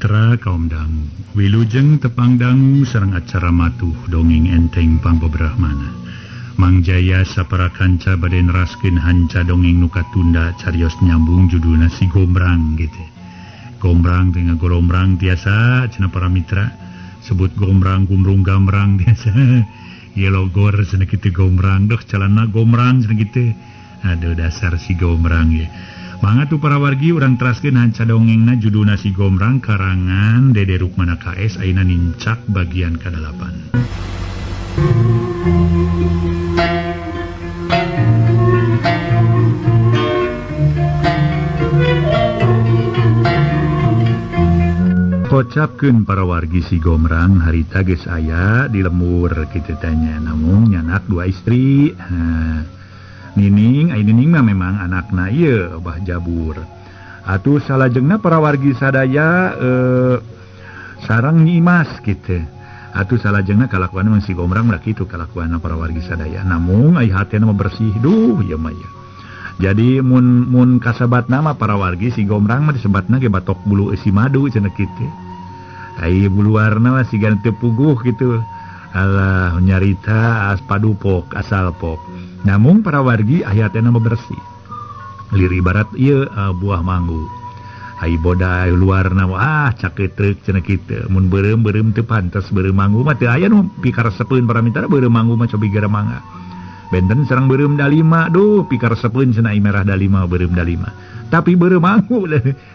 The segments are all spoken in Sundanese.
mitra kaum dangu, wilujeng tepang dangu sareng acara matuh dongeng enteng pangbebrahmana. Mang Jaya sapara kanca bade neraskeun hanca dongeng nu katunda carios nyambung judulna Si Gombrang gitu. Gombrang teh ngagolombrang tiasa cenah para mitra, sebut gombrang gumrung gambrang tiasa. Ieu logor cenah kitu gombrang, duh calana gombrang cenah kitu. Aduh dasar si gombrang ye. Mangga tuh para wargi urang teraskeun hanca dongengna judulna Si Gombrang karangan Dede Rukmana KS ayeuna nincak bagian ka-8. Kocapkeun para wargi si Gombrang harita geus aya di lembur kitu tanya namun nyanak dua istri. Nining, ai Nining mah memang anakna ieu Bah Jabur. Atuh salajengna para wargi sadaya sareng Nyi Imas kitu. Atuh salajengna kalakuan mah si Gombrang mah kitu kalakuanna para wargi sadaya. Namung ai hatena mah bersih duh ieu mah ieu. Jadi mun mun kasebatna mah para wargi si Gombrang mah disebatna ge batok bulu eusi madu cenah kitu. Ai bulu warna mah siga teu puguh kitu. Alah nyarita as padupok asal pok. Namun para wargi hayatna mah bersih. Lir ibarat ieu buah manggu. Ai bodai luarna mah cakeutreuk cenah kitu. Mun beureum-beureum teu pantes beureum manggu mah teu aya nu pikaresepeun para mitra beureum manggu mah cobi gara mangga. Benten sareng beureum dalima duh pikaresepeun cenah ai merah dalima beureum dalima. Tapi beureum manggu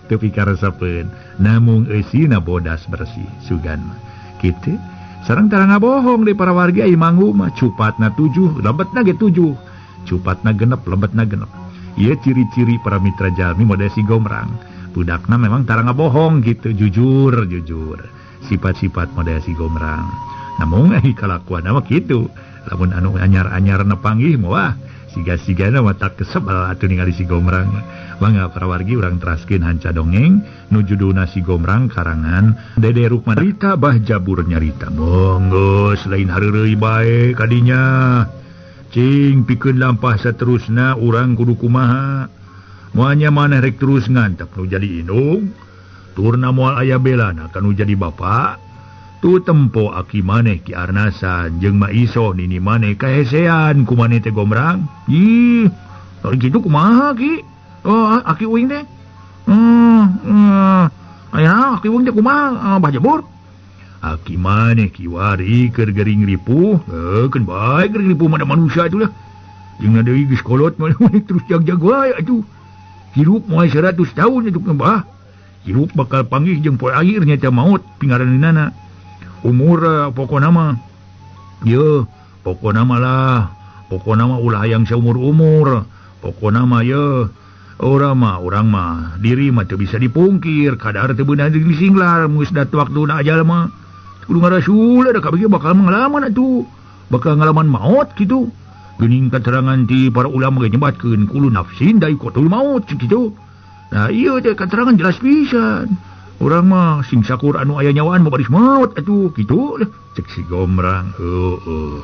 teu pikaresepeun. Namun eusina bodas bersih sugan mah. Kitu. Sareng tara ngabohong di para wargi ai manggu mah cupatna 7, lebetna ge 7. Cupatna genep, lebetna genep. Ieu ciri-ciri para mitra jalmi model si Gombrang. Budakna memang tara ngabohong gitu, jujur, jujur. Sifat-sifat model si Gombrang. Namun ai kalakuanna mah kitu. Lamun anu anyar-anyar nepanggih mah wah, siga-sigana mah tak kesebel atuh ningali si Gombrang. Mangga para wargi urang teraskeun hanca dongeng nu judulna Si Gombrang karangan Dede Rukmana. Rita Bah Jabur nyarita monggo selain hareureuy bae kadinya. Cing pikeun lampah saterusna urang kudu kumaha. Moalnya maneh rek terus ngantep nu jadi indung. Turna moal aya belana kanu jadi bapak. Tu tempo aki maneh Ki Arnasan jeung Ma Iso nini maneh kahesean ku maneh teh Gombrang. Ih, kitu kumaha Ki? Oh, aki uing teh. Aya aki uing teh kumaha Bah Jabur? Aki maneh kiwari keur gering ripuh, keun bae gering ripuh mah da manusia atuh lah. Jeung deui geus kolot mah terus jag-jag wae atuh. Hirup moal 100 tahun atuh bah. Hirup bakal panggih jeung poe akhir nya teh maot pingaraneunana. Umur pokona mah ye, pokona mah lah, pokona mah ulah hayang saumur-umur. Pokona mah ye, urang mah diri mah teu bisa dipungkir, kadar teu beunang jeung singlar, geus dat waktuna ajal mah. Kudu ngarasul da kabeh bakal ngalaman atuh. Bakal ngalaman maot kitu. Geuning katerangan ti para ulama ge nyebatkeun kulu nafsin daikotul maut kitu. Nah ieu teh katerangan jelas pisan. Urang mah sing sakur anu aya nyawaan mah baris maot atuh kitu lah cek si Gombrang. Heueuh.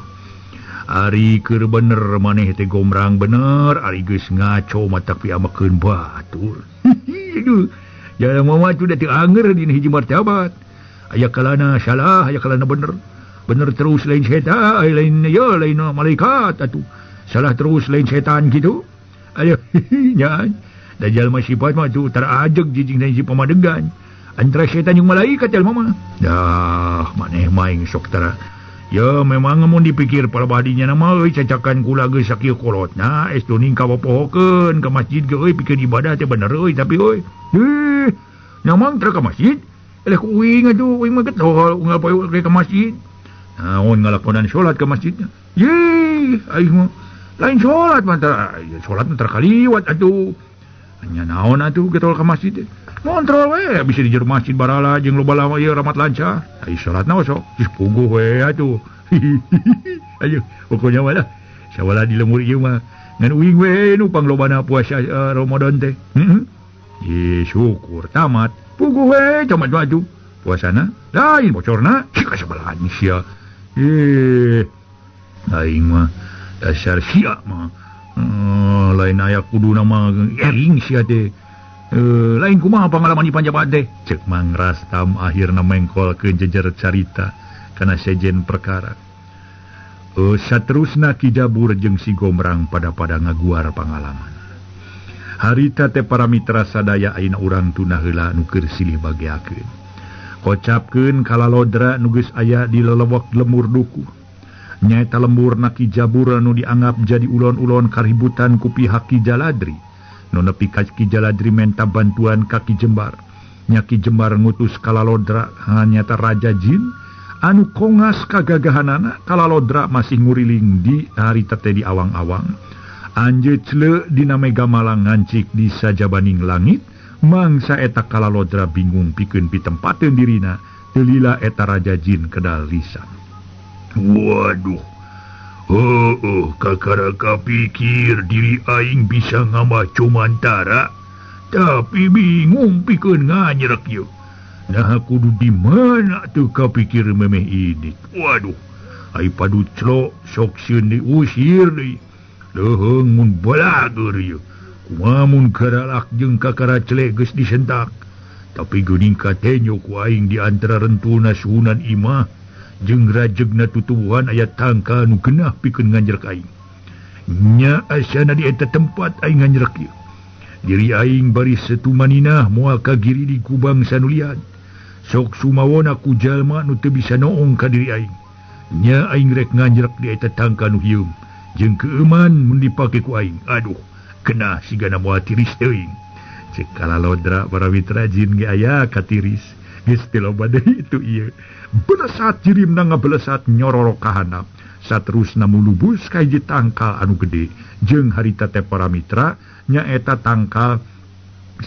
Ari keur bener maneh teh Gombrang bener, ari geus ngaco mah tak piamakeun batur. Aduh. Jalan mah atuh da teu anger dina hiji martabat. Aya kalana salah, aya kalana bener. Bener terus lain setan, lain ya lain malaikat atuh. Salah terus lain setan kitu. Ayo nya. Da jalma sifat mah atuh tara ajeg jijing si pamadegan. Antara setan jeung malaikat jalma mah. Dah maneh mah sok tara. Ya memang mun dipikir para badinya nama euy cacakan kula geus sakieu kolotna es tuning ka popohokeun ka masjid ge euy pikeun ibadah teh bener euy tapi euy. Heuh, nyamang tara ka masjid. Eleh ku uing atuh uing mah getol unggal poe ka masjid. Naon ngalakonan salat ka masjidna. Yeuh, aing mah lain salat mah tara, salat mah tara kaliwat atuh. Nya naon atuh getol ka masjid. Ngontrol we bisa di jero masjid barala jeung loba lama ieu ramat lancar. Ai salatna sok geus puguh we atuh. Ayo pokoknya mah lah sawala di lembur ieu mah ngan uing we nu panglobana puasa Ramadan teh. Heeh. Ye syukur tamat. Puguh we tamat atuh. Puasana lain bocorna cik kasabalahan sia. Eh aing mah dasar sia mah. Lain aya kuduna mah ering sia teh. Lain kumaha pangalaman di Panjabat teh cek Mang Rastam akhirna mengkol ke jejer carita kana sejen perkara. Saterusna Ki Jabur jeung si Gombrang pada-pada ngaguar pangalaman. Harita teh para mitra sadaya ayeuna urang tunah heula nu keur silih bageakeun. Kocapkeun kalalodra nu geus aya di lelewek lemur dukuh. Nyaeta lemburna Ki Jabur nu dianggap jadi ulon-ulon kaributan ku pihak Ki Jaladri. Nu nepi ka Ki Jaladri menta bantuan ka Ki Jembar. Nya Ki Jembar ngutus kalalodra nyata raja jin anu kongas kagagahanana. Kalalodra masih nguriling di harita teh di awang-awang. Anjeut cele dina mega malang ngancik di sajabaning langit. Mangsa eta kalalodra bingung pikeun pitempateun dirina. Teu lila eta raja jin kedal lisan. Waduh. Oh, kakara kapikir diri aing bisa ngamaco mantara, tapi bingung pikeun nganyerek yeuh. Nah kudu di mana tuh kapikir memeh ini. Waduh, ai padu clok sok sieun diusir deui. Leuheung mun balagur yeuh. Kumaha mun karalak jeung kakara celek geus disentak. Tapi geuning katenyo ku aing di antara rentulna suhunan imah jeung rajegna tutuwuhan aya tangka nu genah pikeun nganjrek aing. Nya asana di eta tempat aing nganjrek ieu. Diri aing bari setumaninah moal kagiri di kubang sanulian. Sok sumawona ku jalma nu teu bisa noong ka diri aing. Nya aing rek nganjrek di eta tangka nu hieum jeung keueuman mun dipake ku aing. Aduh, kena sigana moal tiris teuing. Cek kalalodra para mitra jin ge aya katiris. Geus teu loba deui itu ieu. Belesat jirimna ngabelesat nyororok ka handap. Saterusna mulubus ka hiji tangkal anu gede. Jeung harita teh para mitra nyaeta tangkal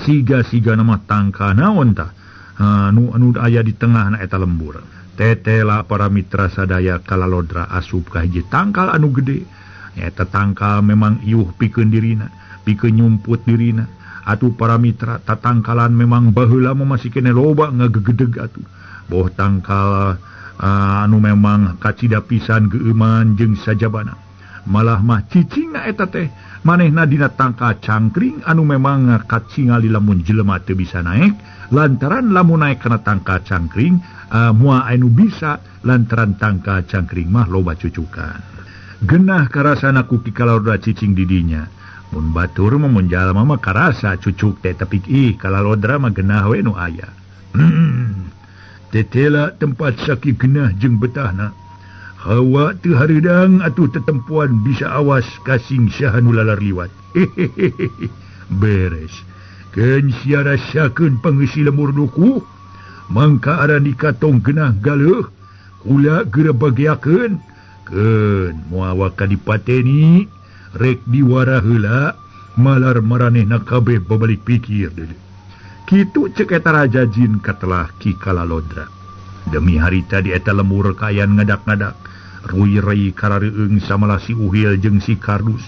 siga-siga nama tangkal naon tah anu aya di tengahna eta lembur. Tetela para mitra sadaya kalalodra asup ka hiji tangkal anu gede. Eta tangkal memang iuh pikeun dirina, pikeun nyumput dirina. Atuh para mitra tatangkalan memang baheula mah masih keneh loba ngagegedeg atuh. Boh tangkal anu memang kacida pisan geueuman jeung sajabana. Malah mah cicingna eta teh manehna dina tangkal cangkring anu memang kacingali lamun jelema teu bisa naek, lantaran lamun naek kana tangkal cangkring moal anu bisa lantaran tangkal cangkring mah loba cucukan. Genah karasana ku Ki Kalalodra cicing di dinya. Mun batur mah mun jalma mah karasa cucuk teh tapi ih kalalodra mah genah we nu aya. Tetela tempat sakieu genah jeung betahna. Hawa teu hareudang atuh tetempuan bisa awas kasing saha nu lalar liwat. Beres. Keun sia rasakeun pangeusi lemur dukuh, mangka aran dikatong genah galeuh, kula geura bageakeun. Keun moal waka dipateni, rek diwara heula, malar maranehna kabeh babalik pikir deui. Kitu cek eta raja jin katelah Ki Kalalodra. Demi harita di eta lemur kayan ngadak-ngadak, ruy-rei karareueung samalah si Uhil jeung si Kardus.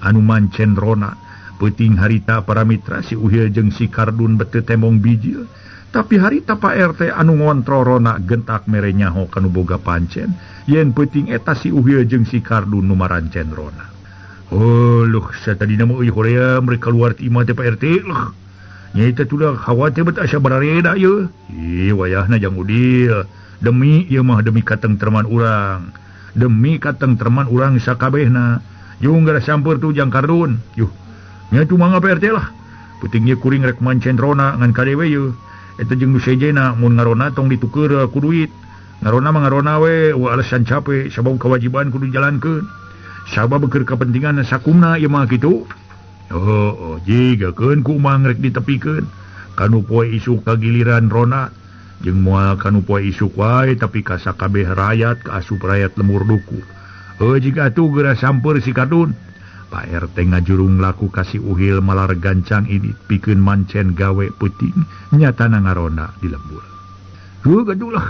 Anu mancen rona, peuting harita para mitra si Uhil jeung si Kardun bete temong bijil. Tapi harita Pak RT anu ngontrol rona gentak mere nyaho kanu boga pancen, yen peuting eta si Uhil jeung si Kardun nu marancen rona. Oh luh, satadina mah euy horea mereka keluar ti imah teh Pak RT. Luh. Nyaita tulah khawatir bet asa barareda ieu. Ih wayahna jang udil. Demi ieu mah demi katengtreman urang. Demi katengtreman urang sakabehna. Jeung gara sampeur tuh jang Kardun. Yuh. Nya tu mangga Pak RT lah. Peuting ieu kuring rek mancen rona ngan kadewe ieu. Eta jeung nu sejena mun ngarona tong dituker ku duit. Ngarona mah ngarona we, wa alasan capek sabab kewajiban kudu dijalankeun. Sabab keur kepentingan sakumna ieu mah kitu. Oh, jigakeun ku mah rek ditepikeun. Kanu poe isuk kagiliran rona jeung moal kanu poe isuk wae tapi ka sakabeh rakyat ka asup rakyat lemur duku. Heuh jiga atuh geura sampeur si Kardun. Pak RT ngajurung laku kasih Uhil malar gancang ini pikeun mancen gawe peuting nyatana ngarona di lembur. Heuh gaduh lah.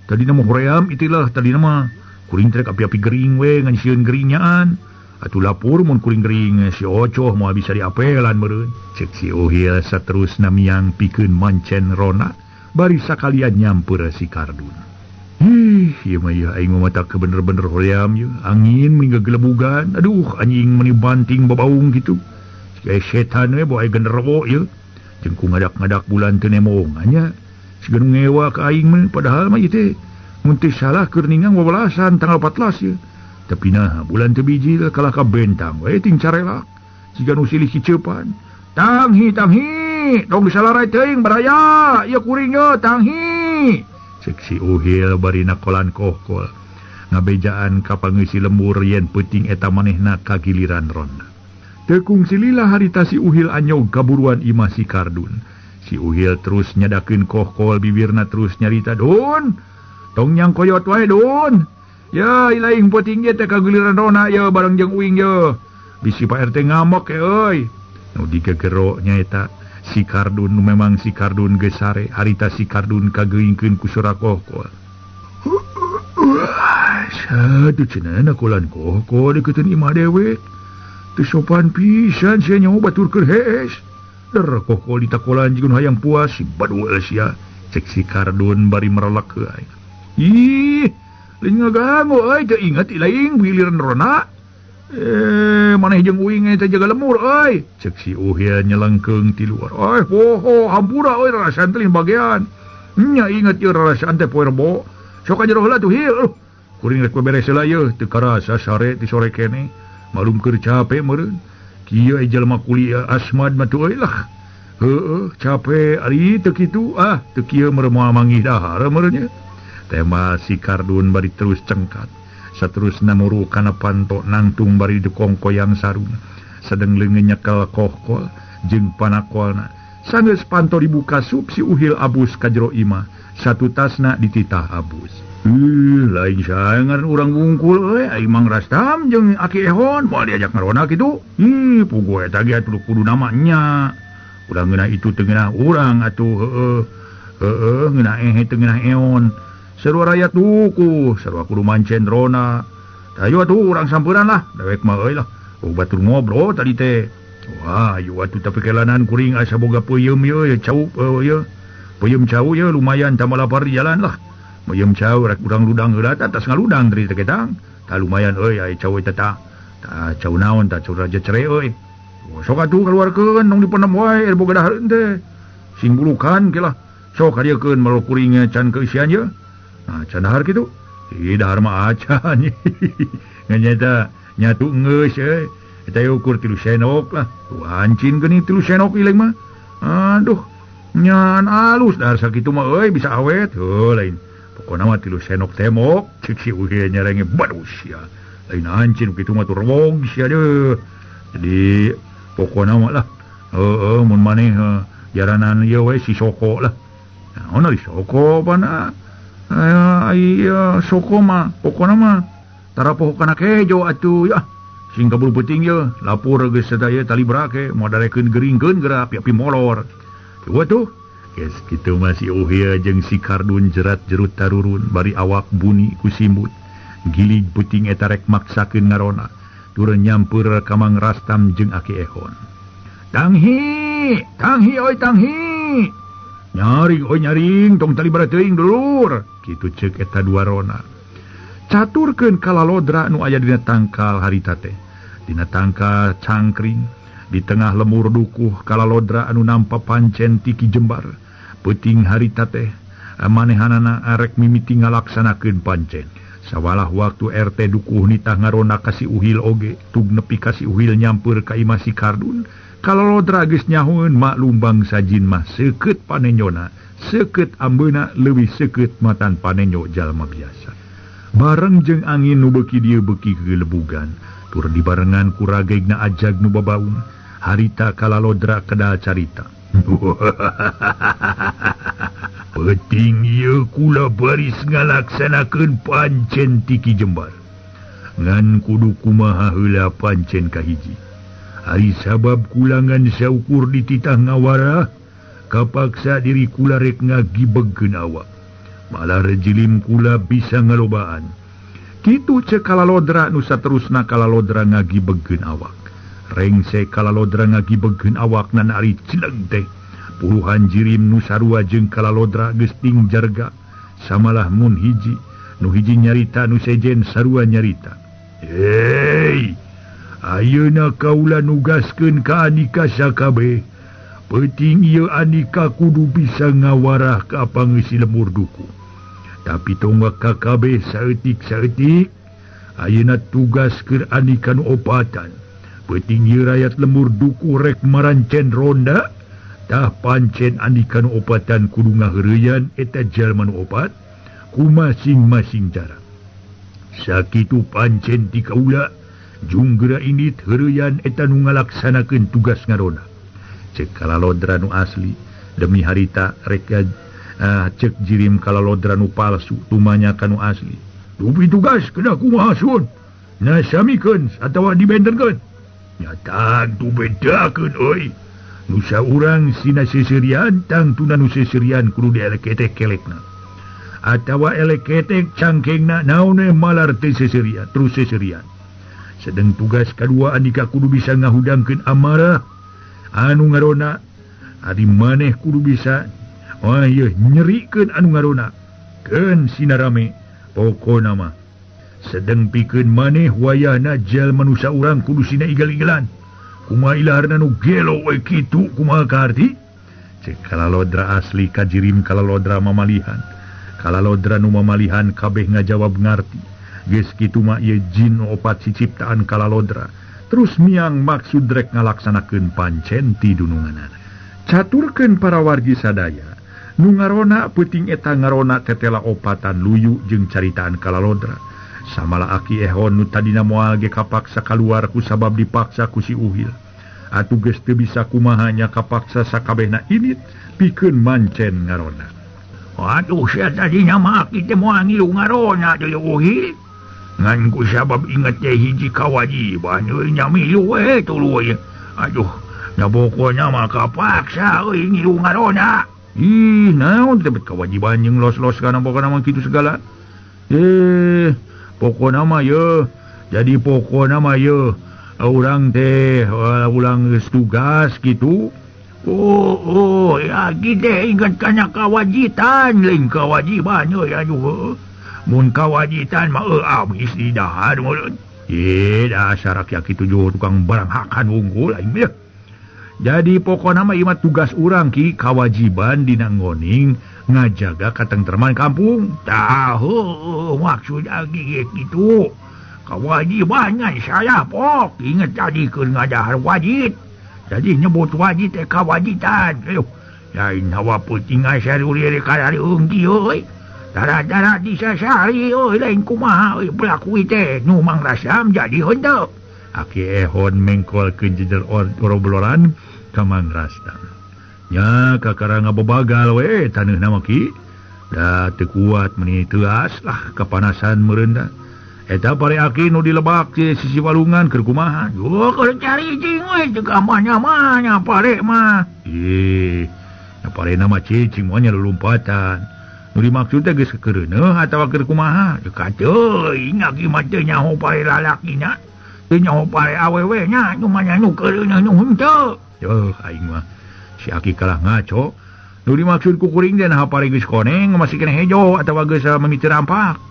Tadina mah hoream itilah tadina mah kuring trek api-api gering we ngan sieun geringyaan. Atuh lapor mun kuring gering si Ocoh moal bisa diapelan meureun. Cek si Uhil saterusna miang pikeun mancen rona bari sakalian nyampeur si Kardun. Ih, ieu mah ieu aing mah mata bener-bener hoream ieu. Angin meni gagelebugan. Aduh, anjing meni banting babaung kitu. Siga setan we bae genderowo ieu. Jeung ku ngadak-ngadak bulan teu nemongannya. Siga nu ngewa ka aing mah padahal mah ieu teh mun teu salah keur ningang wawelasan tanggal 14 ieu. Tapi nah bulan teu bijil kalah ka bentang we ting carelak. Siga nu silih ciceupan. Tanghi tanghi tong disalarai teuing baraya ieu kuring ye tanghi. Cek si Uhil bari nakolan kohkol. Ngabejaan ka pangeisi lembur yen peuting eta manehna kagiliran ronda. Tekung silila harita si Uhil anyog kaburuan imah si Kardun. Si Uhil terus nyadakeun kohkol bibirna terus nyarita, "Dun, tong nyang koyot wae Dun. Ya ilaing peuting ge teh kagiliran rona ye bareng jeung uing ye. Bisi Pak RT ngamok euy." Nu digegero nyaeta si Kardun nu memang si Kardun geus sare harita si Kardun kageuingkeun ku sora kohkol. Aduh cenah nakolan kohkol deukeutkeun imah dewek. Teu sopan pisan sia nyaho batur keur hees. Der kohkol ditakolan jeung hayang puas si badul sia. Cek si Kardun bari merelek euy. Ih, lain ngaganggu euy teu inget ilaing giliran rona. Maneh jeung uing teh jaga lemur euy. Cek si Uhil nyelengkeung ti luar. Euy, poho hampura euy rarasaan teh bagian. Nya inget ieu rarasaan teh poe Rebo. Sok aja heula tuh hil. Kuring rek beres heula ieu teu karasa sare ti sore keneh. Malum keur capek meureun. Kieu jelema kuliah Asmad mah tuh euy lah. Heueuh capek ari teu kitu ah teu kieu meureun moal manggih dahar meureun nya. Tema si Kardun bari terus cengkat. Saterusna muru kana panto nangtung bari dikongkoyang sarung. Sadeng leungeun nyekel kohkol jeung panakolna. Sanggeus panto dibuka sup si Uhil abus ka jero imah. Satu tasna dititah abus. Lain saengan urang wungkul euy, ai Mang Rastam jeung Aki Ehon moal diajak ngarona kitu. Ih, puguh eta ge atuh kudu nama nya. Urang ngeunah itu teu ngeunah urang atuh heueuh. Heueuh ngeunah ehe teu ngeunah eon. Sarua rakyat dukuh, sarua kudu mancen rona. Ayo atuh urang sampeuraan lah, dewek mah euy lah. Oh batur ngobrol tadi teh. Wah, ayo atuh tapi kelanan kuring asa boga peuyeum ieu cau ieu. Peuyeum cau ieu lumayan tambah lapar di jalan lah. Peuyeum cau rek urang ludang heula tah tas ngaludang dari teh ketang. Tah lumayan euy ai cau eta tah. Tah cau naon tah cau raja cere euy. Sok atuh kaluarkeun tong dipendem wae er boga dahareun teh. Sing bulukan ge lah. Sok kadiekeun melu kuring can keisian ye. Nah, can dahar kitu. Ih, dahar mah acan. Ngan nyata nyatu geus euy. Eta ukur 3 sendok lah. Tuh ancin geuning 3 sendok ilang mah. Aduh, nyan alus dahar sakitu mah euy bisa awet. Heuh lain. Pokona mah 3 sendok temok cek si Uhil nyarenge baduh sia. Lain ancin kitu mah tur rewog sia deuh. Jadi pokona mah lah. Heueuh mun maneh jaranan ieu we si Soko lah. Naon ari Soko pana? Ai Soko mah pokona mah tara poho kana kejo atuh ya. Sing kabur peuting ye lapor geus sadaya tali brake moal darekeun geuringkeun geura api-api molor. Kieu tuh. Geus kitu mah si Uhil jeung si Kardun jerat jerut tarurun bari awak buni ku simbut. Gilig peuting eta rek maksakeun ngarona. Turun nyampeur ka Mang Rastam jeung Aki Ehon. Tanghi, tanghi oi tanghi. Nyaring oi nyaring tong tali bara teuing dulur. Kitu ceuk eta dua rona. Caturkeun kalalodra nu aya dina tangkal harita teh. Dina tangkal cangkring di tengah lemur dukuh kalalodra anu nampa pancen tiki jembar. Peuting harita teh manehanana arek mimiti ngalaksanakeun pancen. Sawalah waktu RT dukuh nitah ngarona ka si Uhil oge tug nepi ka si Uhil nyampeur ka imah si Kardun. Kalalodra geus nyahoeun maklum bangsa jin mah seukeut panenyona, seukeut ambeuna leuwih seukeut matan panenyo jalma biasa. Bareng jeung angin nu beuki dieu beuki gegelebugan, tur dibarengan ku ragegna ajag nu babaung, harita kalalodra kedal carita. Peuting ieu kula baris ngalaksanakeun pancen tiki jembar. Ngan kudu kumaha heula pancen kahiji. Ari sabab kulangan saukur dititah ngawara, kapaksa diri kula rek ngagibegkeun awak. Malah rejilim kula bisa ngalobaan. Kitu cek kalalodra nu saterusna kalalodra ngagibegkeun awak. Rengse kalalodra ngagibegkeun awak nan ari cileg teh. Puluhan jirim nu sarua jeung kalalodra geus ting jarga. Samalah mun hiji, nu hiji nyarita nu sejen sarua nyarita. Hei, ayeuna kaula nugaskeun ka andika sakabeh. Peuting ieu Andika kudu bisa ngawarah ka pangeusi lemur duku. Tapi tonggak KKB saeutik-saeutik ayeuna tugas keur Andika nu opatan. Peuting ieu rakyat lemur duku rek marancen ronda, tah pancen Andika nu opatan kudu ngaheureyan eta jalma nu opat ku masing-masing cara. Sakitu pancen ti kaula jung geura indit heureyan eta nu ngalaksanakeun tugas ngarona. Cek kalalodra nu asli demi harita rek cek jirim kalalodra nu palsu tumanya kanu asli. Dupi tugas kena kumaha sun nasamikeun atawa dibenterkeun. Nyata tu bedakeun euy. Nu saurang sina seserian tangtuna nu seserian kudu dieleketek kelekna. Atawa eleketek cangkengna naon we malar teh seserian terus seserian. Sedeng tugas kadua Andika kudu bisa ngahudangkeun amarah anu ngarona ari maneh kudu bisa oh ieu nyerikeun anu ngarona keun sinarame pokona mah. Sedeng pikeun maneh wayahna jalma nu saurang kudu sina igal-igalan. Kumaha ilaharna nu gelo we kitu kumaha kaarti? Cek kalalodra asli kajirim kalalodra mamalihan. Kalalodra nu mamalihan kabeh ngajawab ngarti. Geus kitu mah ieu jin opat ciptaan kalalodra. Terus miang maksud rek ngalaksanakeun pancen ti dununganana. Caturkeun para wargi sadaya, nu ngarona peuting eta ngarona tetela opatan luyu jeung caritaan kalalodra. Samala aki ehon nu tadina moal ge kapaksa kaluar ku sabab dipaksa ku si Uhil. Atuh geus teu bisa kumaha nya kapaksa sakabehna init pikeun mancen ngarona. Aduh sia tadina mah aki teh moal ngilu ngarona deui Uhil. Ngan ku sabab inget teh hiji kawajiban euy nya milu we tuluy. Aduh, nya pokona mah kapaksa euy ngilu ngarona. Ih, naon teh kewajiban jeung los-los kana pokona mah kitu segala. Pokona mah ye. Jadi pokona mah ye. Urang teh ulang geus tugas kitu. Oh, ya teh inget kana kawajitan lain kewajiban euy aduh. Mun kawajitan mah abis di dahar mulut. Dasar aki-aki tujuh tukang barang hakan wungkul aing mah. Jadi pokona mah ieu mah tugas urang ki kawajiban dina ngoning ngajaga katentreman kampung. Tah maksud aki kitu. Kawajiban ngan salah pok inget tadi keur ngadahar wajib. Jadi nyebut wajib teh kawajitan. Aduh, lain hawa peuting asaruri karariung kieu euy. Dara-dara disasari euy lain kumaha euy pelaku teh nu Mang Rasam jadi henteu. Aki ehon mengkolkeun jejel orobloran ka Mang Rasam. Nya kakara ngabebagal we taneuhna mah ki. Da teu kuat meuni teuas lah kapanasan meureun. Eta pare aki nu dilebak di sisi walungan keur kumaha? Yo keur cari cing we teu kamana-mana pare mah. Ih, pare mah cicing moal nya lulumpatan. Nu dimaksud teh geus keureuneuh atawa keur kumaha? Dekat teuing aki mah teu nyaho pare lalakina. Teu nyaho pare awewe nya, nu mah nu keureuneuh nu henteu. Yuh, aing mah si aki kalah ngaco. Nu dimaksud ku kuring teh naha pare geus koneng masih keneh hejo atawa geus mimiti rampak.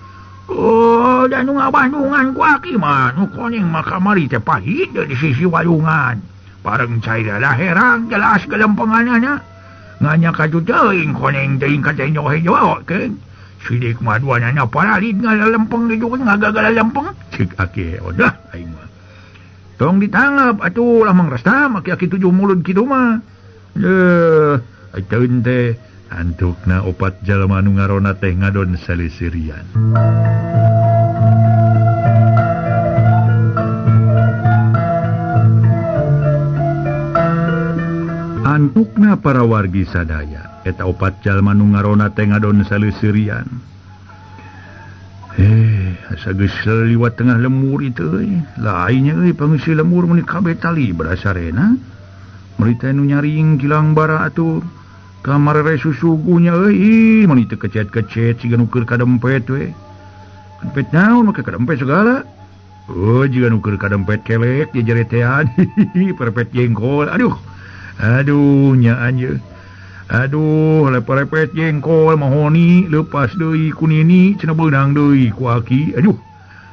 Oh, da nu ngabandungan ku aki mah nu koneng mah kamari teh pahit di sisi walungan. Bareng cai herang jelas gelempenganana. Nganya kaju teuing koneng teuing ka teh hejo keun. Sidik mah duanana paralid ngalalempeng gitu ngagagalempeng. Cek aki odah aing mah. Tong ditangap atuh lah Mang Rastam aki-aki tujuh mulut kitu mah. Ateun teh antukna opat jalma nu ngarona teh ngadon salisirian. Antukna para wargi sadaya eta opat jalma nu ngarona teh ngadon salisirian. Asa geus liwat tengah lemur itu euy. Lainnya euy pangeusi lemur meuni kabeh tali berasarena. Meuni teh nu nyaring kilang bara atuh. Kamarere susugunya euy, meuni teu kecet-kecet siga nu keur kadempet we. Kadempet naon make kadempet segala. Oh, jiga nu keur kadempet kelek jejeretean. Perpet jengkol. Aduh. Aduh nyaan ye. Aduh, lepet-lepet jengkol mahoni lepas deui ku nini cenah beunang deui ku aki. Aduh.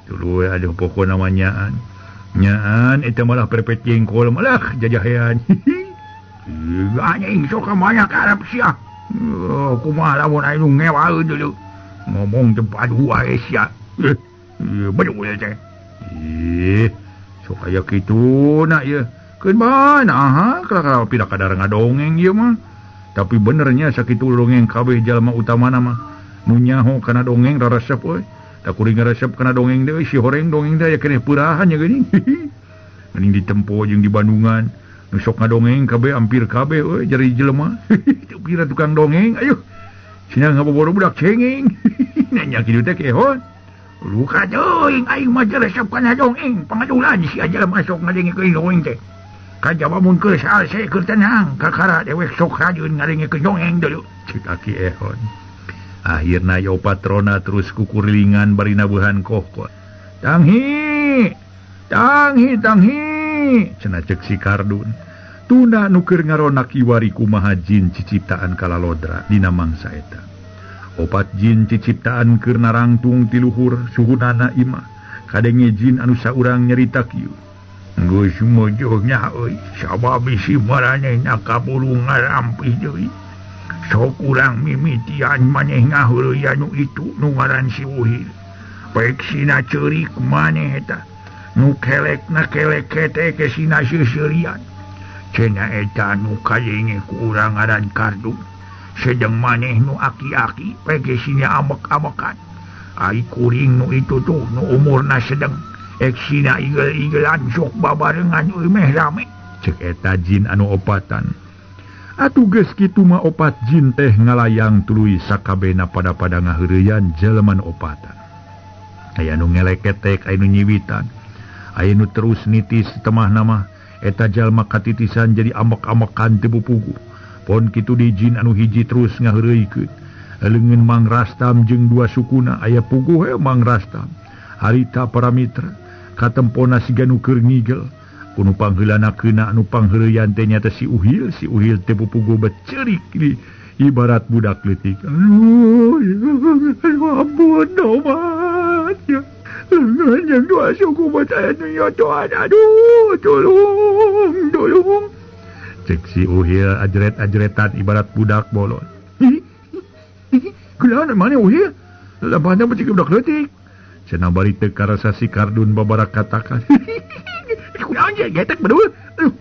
Tuluy aduh pokona mah nyaan. Nyaan eta malah perpet jengkol malah jajahean. Anjing sok banyak Arab sia. Kumaha lamun aya nu ngewaeun deuleu. Ngomong teu padu wae sia. Bedul teh. Ih, sok aya kituna ieu. Keun bae naha kalakal pida kadar ngadongeng ieu mah. Tapi benernya sakitu dongeng kabeh jalma utamana mah. Nu nyaho kana dongeng raresep euy. Da kuring resep kana dongeng deui si horeng dongeng teh aya keneh peurahan nya geuning. Mending ditempo jeung di Bandungan. Nu sok ngadongeng kabeh hampir kabeh euy jari jelema. Teu pira tukang dongeng ayo. Cenah ngaboboro budak cengeng. Nanya kitu teh kehon. Luka teuing aing mah resep kana dongeng pangadulan si jelema sok ngadengkeun dongeng teh. Kajaba mun keur salse keur tenang kakara dewek sok rajin ngadengkeun dongeng deuleu. Cek Aki Ehon. Akhirna yo patrona terus kukurilingan bari nabuhan kohkot. Tanghi, tanghi, tanghi, cenah cek si Kardun. Tuna nu keur ngaronak iwari kumaha jin ciciptaan kalalodra dina mangsa eta. Opat jin ciciptaan keur narangtung ti luhur suhunana imah. Kadenge jin anu saurang nyarita kieu. Geus mojoh nya euy, sabab bisi maranehna kaburu ngarampih deui. Sok urang mimitian maneh ngaheureuyaan nu itu nu ngaran si Uhil. Pek sina ceurik maneh eta. Nu kelekna kelek kete ke sina seuseurian. Cenah eta nu kadenge ku urang ngaran Kardun. Sedeng maneh nu aki-aki pek sina ambek-ambekan. Ai kuring nu itu tuh nu umurna sedeng. Ek sina igel-igelan sok babarengan euy meh rame. Cek eta jin anu opatan. Atuh geus kitu mah opat jin teh ngalayang tuluy sakabehna pada-pada ngaheureuyaan jelema nu opatan. Aya nu ngeleketek, aya nu nyiwitan, aya nu terus nitis temahna mah eta jalma katitisan jadi ambek-ambekan teu puguh. Pon kitu di jin anu hiji terus ngaheureuykeun. Leungeun Mang Rastam jeung dua sukuna aya puguh we Mang Rastam. Harita para mitra katempona siga nu keur ngigel. Kuno pangheulana keuna anu pangheureuyan teh nyata si Uhil teh pupuguh beceurik di ibarat budak leutik. Aduh, ampun tobat. Leungeun jeung dua suku mah aya nu nyotoan. Aduh, tolong, tolong. Cek si Uhil ajret-ajretan ibarat budak bolon. Kunaon maneh Uhil? Lampahna mah budak leutik. Cenah bari teu karasa si Kardun babarak katakan. Kunaon je getek bedul. Aduh.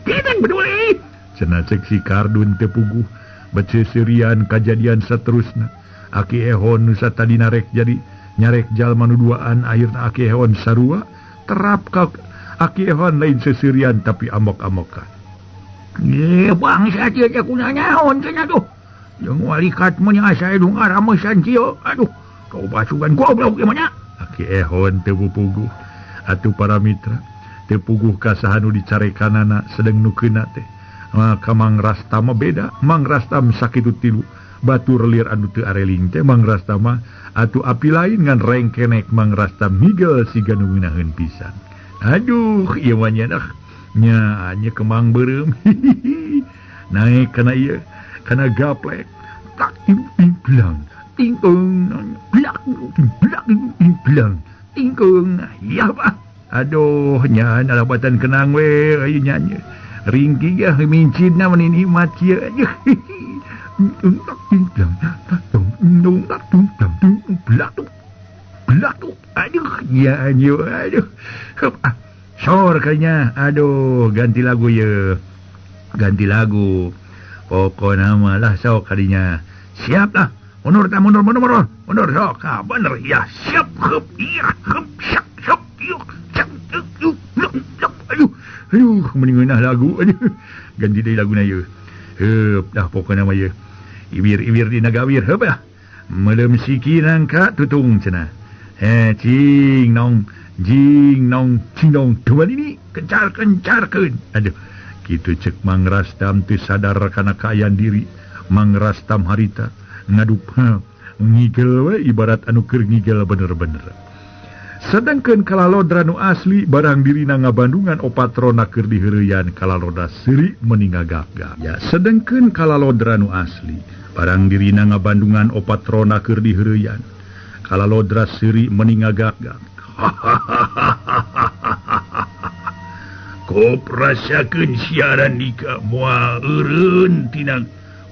Getek bedul euy. Cenah cek si Kardun teu puguh beceuserian kajadian saterusna. Aki Ehon nu satadina rek jadi nyarek jalma nu duaan akhirna Aki Ehon sarua terap ka Aki Ehon lain seserian tapi amok-amokan. Ye bangsa ieu teh kunaon nyaon cenah tuh. Jeung walikat mah nya asa edung aramesan kieu. Aduh, kau basugan goblok ieu mah nya. Aki Ehon teu puguh. Atuh para mitra teu puguh ka saha nu dicarekanana sedeng nu keuna teh. Maka Mang Rastam mah beda. Mang Rastam sakitu tilu batur lir anu teu areling teh Mang Rastam mah atuh api lain ngan rengkenek Mang Rastam migel siga nu ngeunaheun pisan. Aduh ieu mah nya dah nya nya kemang beureum. Naek kana ieu kana gaplek tak ting blang tingkeung blak blak blang tingkeung ya bah. Aduh nya nalabatan kenang we ayo nya ringki gah mincinna meni nikmat kieu. Aduh ya aduh aduh. Sor kayaknya. Aduh ganti lagu ye. Ganti lagu. Pokokna mah lah sok kadinya. Siap lah. Mundur ta mundur mundur mundur. Mundur sok. Ah bener ya. Siap heup iya heup siap siap yuk siap yuk yuk. Aduh. Aduh mending ngeunah lagu. Aduh. Ganti deui laguna ye. Heup dah pokona mah ye. Ibir-ibir dina gawir heup lah. Melem siki nangka tutung cenah. Cing nong jing nong cing nong dua ini kencar-kencarkeun. Aduh, kitu cek Mang Rastam teu sadar kana kaayaan diri. Mang Rastam harita ngadup ngigel we ibarat anu keur ngigel bener-bener. Sedangkan kalalodra nu asli barang dirina ngabandungan opatrona keur diheureuyaan kalalodra seuri meuni ngagap-gap. Ya, sedangkan kalalodra nu asli barang dirina ngabandungan opatrona keur diheureuyaan kalalodra seuri meuni ngagap-gap. Kop rasakeun siaran dika moal eureun tina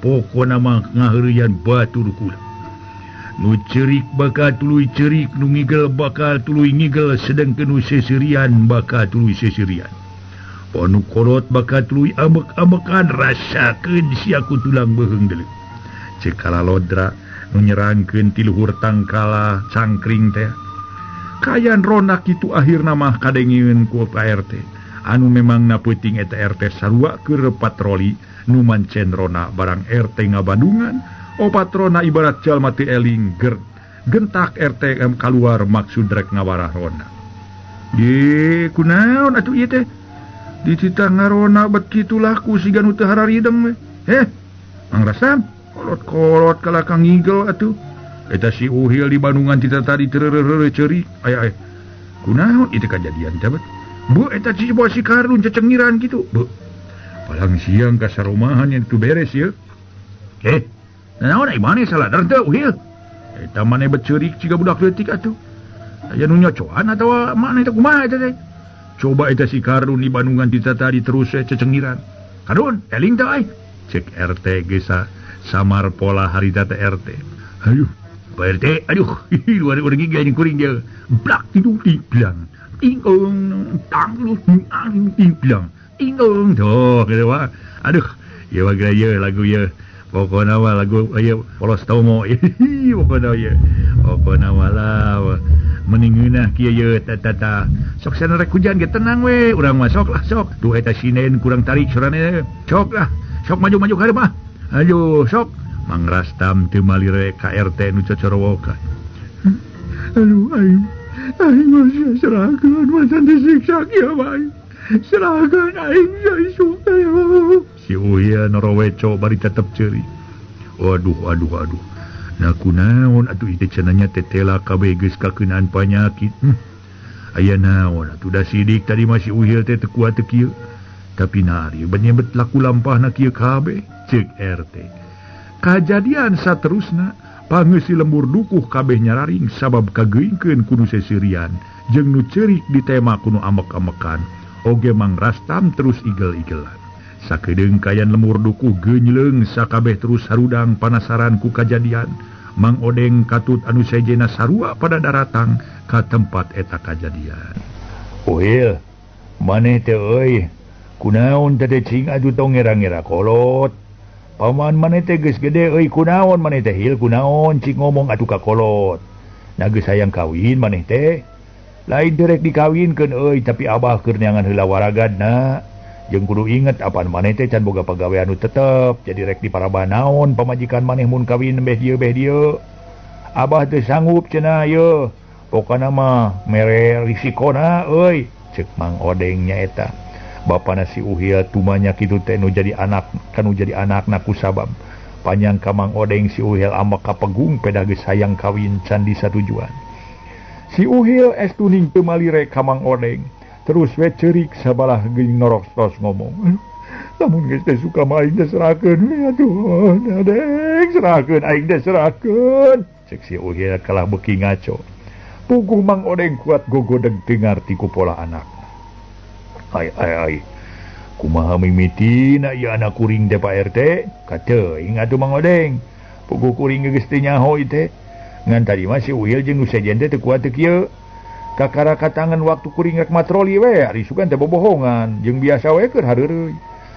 pokona mah ngaheureuyan batur kula. Nu cerik bakal tuluy cerik, nu ngigel bakal tuluy ngigel, sedengkeun nu seserian bakal tuluy seserian. Panu kolot bakal tuluy ambek-ambekan rasakeun sia ku tulang beuheung deuleu. Ceuk Kalalodra nu nyerangkeun ti luhur tangkala cangkring teh. Kayan ronda kitu akhirna mah kadengeun ku Pak RT. Anu memang na peuting eta RT sarua keur patroli nu mancen rona barang RT ngabandungan. Opat rona ibarat jalma teu eling gentak RT kaluar maksud rek ngawarah rona. Ye kunaon atuh ieu teh? Dititah ngarona bet kitu laku siga nu teu hararideng we. Heh, Mang Rasam, kolot-kolot kalah ka ngigel atuh. Eta si Uhil di Bandungan tita tadi tererere ceurik. Aya aya. Kunaon ieu teh kajadian teh bet? Bu eta si bos si Kardun cecengiran kitu. Bu. Palang siang ka sarumahan yang itu beres ye. Eh, naon ai maneh salah teu Uhil? Eta maneh bet ceurik siga budak leutik atuh. Aya nu nyocoan atawa maneh teh kumaha eta teh? Coba eta si Kardun di Bandungan tita tadi terus cecengiran. Kardun, eling teh ai. Cek RT geus samar pola harita teh RT. Aduh, Pak RT, aduh, luar urang gigi anjing kuring dia. Blak tidur di bilang. Ingong tang lu ang di bilang. Ingong tuh gitu wah. Aduh, ieu mah ieu lagu ieu. Pokona mah lagu ieu Polos Tomo. Pokona ieu. Pokona mah lah mending ngeunah kieu ieu tata. Sok sana rek hujan ge tenang we, urang mah sok lah sok. Duh eta sinen kurang tarik sorana. Sok lah, sok maju-maju ka mah. Aduh, sok. Mang Rastam teu malire ka RT nu cocorowokan. Aduh aing. Aing mah serahkeun macan disiksa kieu bae. Serahkeun aing isuk. Si Uhil noroweco bari tetep ceurik. Waduh aduh aduh. Nah kunaon atuh ieu cenah nya tetela kabeh geus kakeunaan panyakit. Aya naon atuh da sidik tadi mah si Uhil teh teu kuat teu kieu. Tapi nari benyebet laku lampahna kieu kabeh ceuk RT. Kajadian saterusna pangeusi lembur dukuh kabeh nyararing sabab kageungkeun ku nu seserian jeung nu ceurik ditema ku nu ambek-ambekan oge Mang Rastam terus igel-igelan. Sakedeung kayan lemur dukuh geunleung sakabeh terus harudang panasaran ku kajadian. Mang Odeng katut anu sejena sarua pada daratang ka tempat eta kajadian. Uhil, maneh teh euy, kunaon teh cing atuh tong ngera-ngera kolot. Paman maneh teh geus gede euy, kunaon maneh teh hil kunaon cing ngomong atuh ka kolot. Na geus hayang kawin maneh teh. Lain direk dikawinkeun euy, tapi abah keur neangan heula waragadna. Jeung kudu inget apan maneh teh can boga pagawean nu tetep, jadi rek diparabah naon pamajikan maneh mun kawin beh dieu beh dieu. Abah teu sanggup cenah ieu. Pokona mah mere risikona euy, ceuk Mang Odeng nyaeta. Bapana si Uhil tumanya kitu teh nu jadi anak kanu jadi anakna ku sabab panjang ka Mang Odeng si Uhil ambek ka pegung pedah geus hayang kawin can disatujuan. Si Uhil estu ning teu malire ka Mang Odeng terus we ceurik sabalah geuning norok tos ngomong. Lamun geus teh suka mah aing teh serahkeun we atuh Odeng serahkeun aing teh serahkeun. Ceuk si Uhil kalah beuki ngaco. Puguh Mang Odeng kuat gogodeg teu ngarti ku pola anak. Ai ai ai kumaha mimitina ieu anak kuring teh Pak RT kateuing atuh Mang Odeng puguh kuring geus teu nyaho ieu teh ngan tadi mah si Uhil jeung nu sejen teh teu kuat teu kieu kakara katangan waktu kuring rek matroli we ari sugan teh bobohongan jeung biasa we keur hareureuy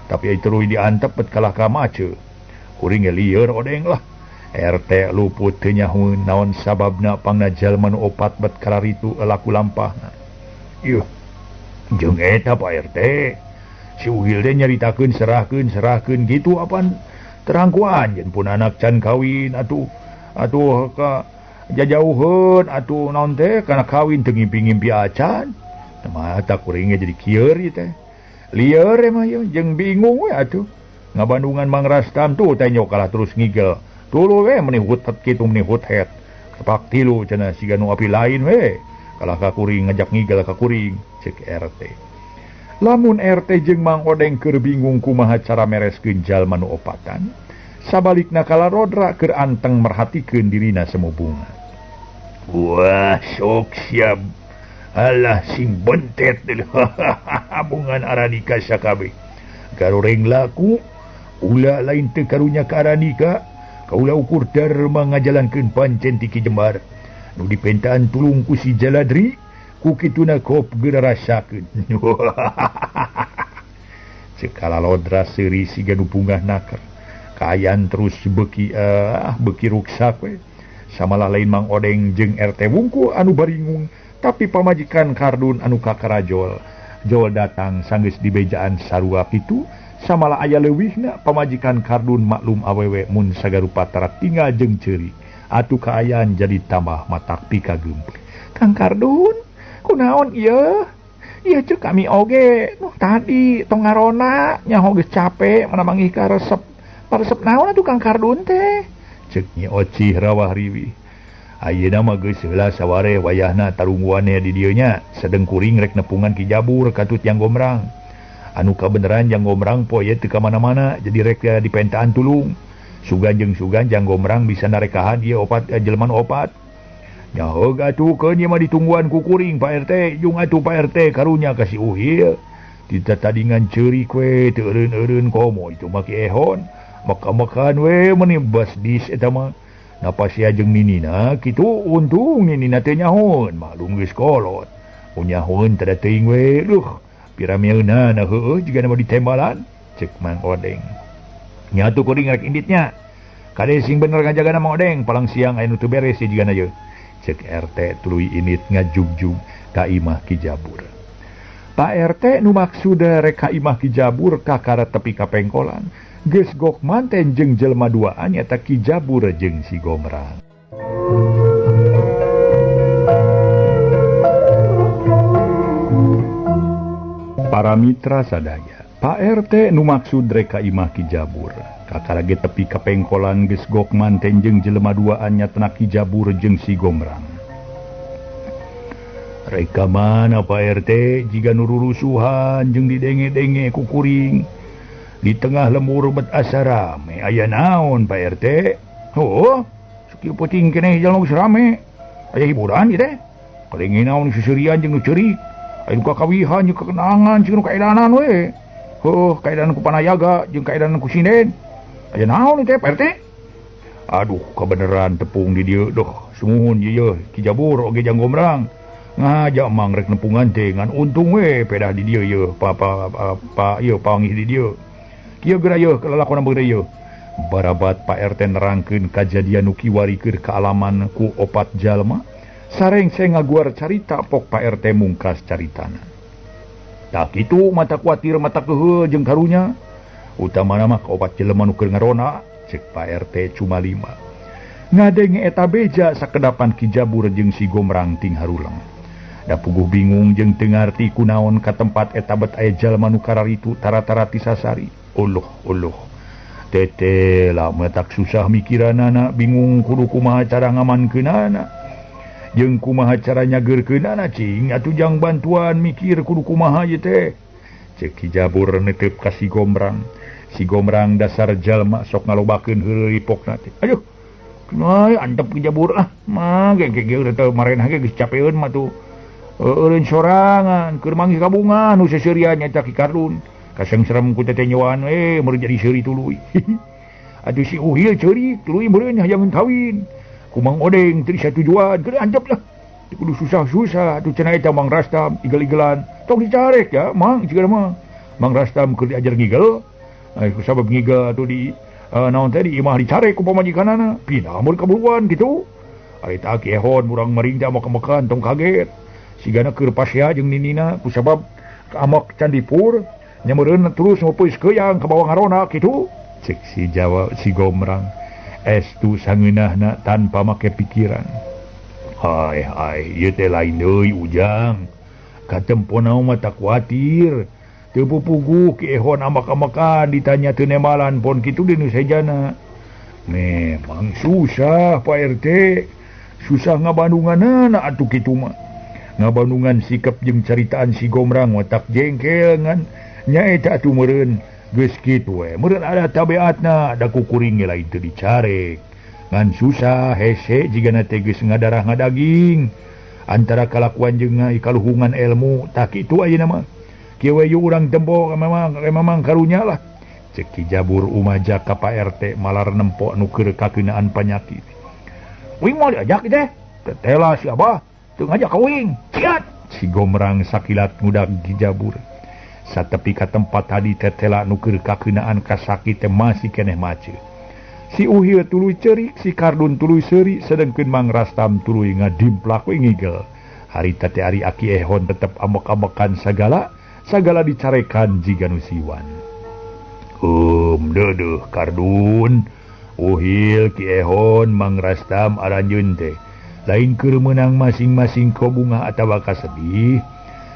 tapi ai terus diantep bet kalah ka mace kuring ge lieur Odeng lah. RT luput teu nyahoeun naon sababna pangna jalma nu opat bet kararitu laku lampahna. Ieu jeung eta Pak RT si Uhil teh nyaritakeun serahkeun serahkeun gitu apan terangkuan yen pun anak can kawin atuh atuh ka jajauheun atuh naon teh kana kawin teu ngimpi-ngimpi acan mata kuring ge jadi kieur ieu teh lieur mah ieu jeung bingung we atuh ngabandungan Mang Rastam tuh teh kalah terus ngigel tuluy we meuni hutet kitu meuni huthet tepak tilu cenah siga nu api lain we kalah ka kuring ngajak ngigel ka kuring cek RT. Lamun RT jeung Mang Odeng keur bingung kumaha cara mereskeun jalma nu opatan, sabalikna Kalarodra keur anteng merhatikeun dirina semubunga. Wah, sok siap. Alah sing bentet bungan Aradika sakabeh. Garoreng laku ulah lain teu karunya ka Aradika, kaula ukur darma ngajalankeun pancen ti Ki Jembar. Nu dipentaan tulung ku si Jaladri, ku kituna kop geura rasakeun. Cekala lodra seuri siga nu bungah naker. Kaayaan terus beuki beuki ruksak we. Samalah lain Mang Odeng jeung RT wungku anu baringung, tapi pamajikan Kardun anu kakarajol. Jol datang sanggeus dibejaan sarua kitu, samalah aya leuwihna pamajikan Kardun maklum awewe mun sagarupa tara tinggal jeung ceurik. Atuh kaayaan jadi tambah matak pikageumpeur. Kang Kardun, kunaon ieu? Ieu ceuk kami oge, nu tadi tong ngarona nyaho geus capek mana manggih ka resep. Paresep naon atuh Kang Kardun teh? Ceuk Nyi Ocih rawah riwih. Ayeuna mah geus heula saware wayahna tarungguanna di dieu nya, sedeng kuring rek nepungan Ki Jabur katut Jang Gomrang. Anu kabeneran Jang Gomrang poe teu ka mana-mana, jadi rek dipentaan tulung. Sugan jeung sugan Jang Gomrang bisa narekahan ieu opat jelema nu opat. Nyaho atuh keun ieu mah ditungguan ku kuring Pak RT, jung atuh Pak RT karunya ka si Uhil. Ditatadingan ceurik we teu eureun-eureun komo itu mah Ki Ehon. Maka-makan we meuni basdis eta mah. Napasia jeung ninina kitu untung ninina teh nyahoeun maklum geus kolot. Unyahoeun teh teuing we duh piramieuna na heueuh jiga mah ditembalan ceuk Mang Odeng. Nya atuh kuring rek inditnya. Kade sing bener ngajagana Mang Odeng palang siang aya nu teu beres jigana ye. Ceuk RT tuluy init ngajugjug ka imah Ki Jabur. Pak RT nu maksuda rek ka imah Ki Jabur kakara tepi ka pengkolan. Geus gok manten jeung jelema duaan nyata Ki Jabur jeung si Gomrang. Para mitra sadaya, Pak RT nu maksud rek ka imah Ki Jabur kakara ge tepi ka pengkolan geus gok manten jeung jelema duaan nyatana Ki Jabur jeung si Gomrang. Rek ka mana Pak RT jiga nu rurusuhan jeung didenge-denge ku kuring. Di tengah lembur bet asa rame aya naon Pak RT? Oh, sakieu peuting keneh jalan geus rame. Aya hiburan ieu teh. Kadenge naon seuseurian jeung nu ceurik. Aya nu kakawihan jeung kakenangan jeung nu kaedanan we. Heuh, kaedanan ku panayaga jeung kaedanan ku sinden. Aya naon ieu teh Pak RT? Aduh, kabeneran tepung di dieu doh. Sumuhun ieu Ki Jabur oge Jang Gomrang. Ngajak mang rek nepungan teh ngan untung we pedah di dieu ieu pa pa pa ieu panggih di dieu. Kieu geura yeuh kalalakonan beureuh yeuh. Barabat Pak RT nerangkeun kajadian nu kiwari keur kaalaman ku opat jalma, sareng ngaguar carita pok Pak RT mungkas caritana. Tah kitu mata kuatir mata keuheul jeung karunya. Utamana mah ka opat jelema nu keur ngarona, ceuk Pak RT cuma lima. Ngadenge eta beja sakedapan Ki Jabur jeung si Gomrang ting haruleng. Da puguh bingung jeung teu ngarti kunaon ka tempat eta bet aya jalma nu kararitu tara-tara tisasari. Uluh uluh tete lah matak susah mikiranana bingung kudu kumaha cara ngamankeunana jeung kumaha cara nyageurkeunana cing atuh jang bantuan mikir kudu kumaha ieu teh. Ceuk Ki Jabur netep ka si Gomrang. Si Gomrang dasar jalma sok ngalobakeun heureuy pokna teh. Aduh kumaha antep Ki Jabur ah mah ge ge teh marenah ge geus capeun mah tuh eureun sorangan keur manggih kabungan nu seuseurian nya Ki Kardun. Kaseng serem ku teteh nyewaan we meureun jadi seuri tuluy. Atuh si Uhil ceurik tuluy meureun hayang kawin. Ku Mang Odeng teu satujuan keur antep lah. Teu kudu susah-susah atuh cenah eta Mang Rastam igel-igelan. Tong dicarek ya Mang jiga mah. Mang Rastam keur diajar ngigel. Ku sabab ngigel atuh di naon teh di imah dicarek ku pamajikanana. Pindah meureun kaburuan kitu. Ari tah Ki Ehon murang maring teh makan-makan tong kaget. Sigana keur pasea jeung ninina ku sabab amak Candipur nyameureun terus ngopeus keuyang ka bawah ngarona kitu. Cek si Jawa si Gomrang estu sangeunahna tanpa make pikiran. Hai hai ieu teh lain deui ujang. Katempona mah tak kuatir. Teu pupuguh Ki Ehon amak-amakan ditanya teu nembalan pon kitu deui nu sejana. Memang susah Pak RT. Susah ngabandunganana atuh kitu mah. Ngabandungan sikap jeung caritaan si Gomrang watak jengkel ngan nyaeta atuh meureun geus kitu we meureun ada tabiatna da ku kuring ge lain teu dicarek ngan susah hese jigana teh geus ngadarah ngadaging. Antara kalakuan jeung kaluhungan ilmu tak kitu ayeuna mah. Kieu we urang tempo memang karunya lah. Cek Ki Jabur umaja ka Pak RT malar nempok nu keur kakeunaan panyakit. Uing mau diajak teh? Tetela si Abah, teu ngajak ka uing. Ciat! Si Gomrang sakilat ngudag Ki Jabur. Satepi ka tempat tadi tetela nu keur kakeunaan kasakit teh masih keneh mace. Si Uhil tuluy cerik, si Kardun tuluy seuri, sedengkeun Mang Rastam tuluy ngadimplak we ngigel. Harita teh ari Aki Ehon tetep ambek-ambekan sagala, sagala dicarekan jiga nu siwan. Deudeuh Kardun, Uhil, Ki Ehon, Mang Rastam aranjeun teh. Lain keur meunang masing-masing kobungah atawa kasedih,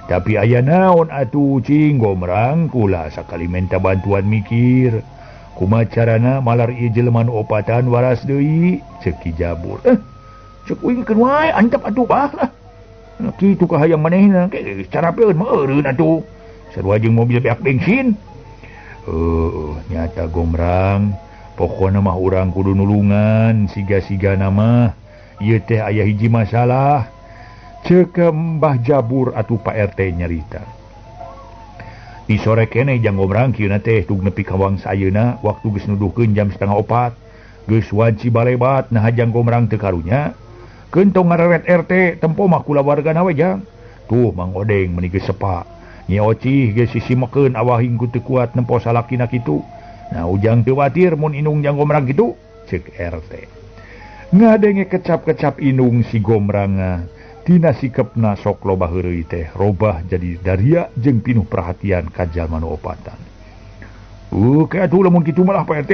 tapi aya naon atuh cing Gomrang kula sakali menta bantuan mikir. Kumaha carana malar ieu jelema nu opatan waras deui ceuk Ki Jabur. Ceuk uing keun wae antep atuh bah lah. Kitu ka hayang manehna ke carapeun mah eureun atuh. Sarua jeung mobil beak bensin. Nyata Gomrang, pokona mah urang kudu nulungan siga-sigana mah. Ieu teh aya hiji masalah. Ceuk Mbah Jabur atuh Pak RT nyarita. Di sore keneh jang Gomrang kieu teh tug nepi ka wangsa ayeuna waktu geus nuduhkeun jam 3:30 geus wanci balebat nah jang Gomrang teu karunya keun tong ngareret RT tempo mah kulawargana we jang tuh Mang Odeng meuni geus sepa Nyi Ocih geus sisimekeun awahing ku teu kuat nempo salakina kitu nah ujang teu watir mun indung jang Gomrang kitu ceuk RT ngadenge kecap-kecap indung si Gomrang tina sikepna sok loba heureuy teh robah jadi daria jeung pinuh perhatian ka jalma nu opatan. Ke atuh lamun kitu malah Pak RT.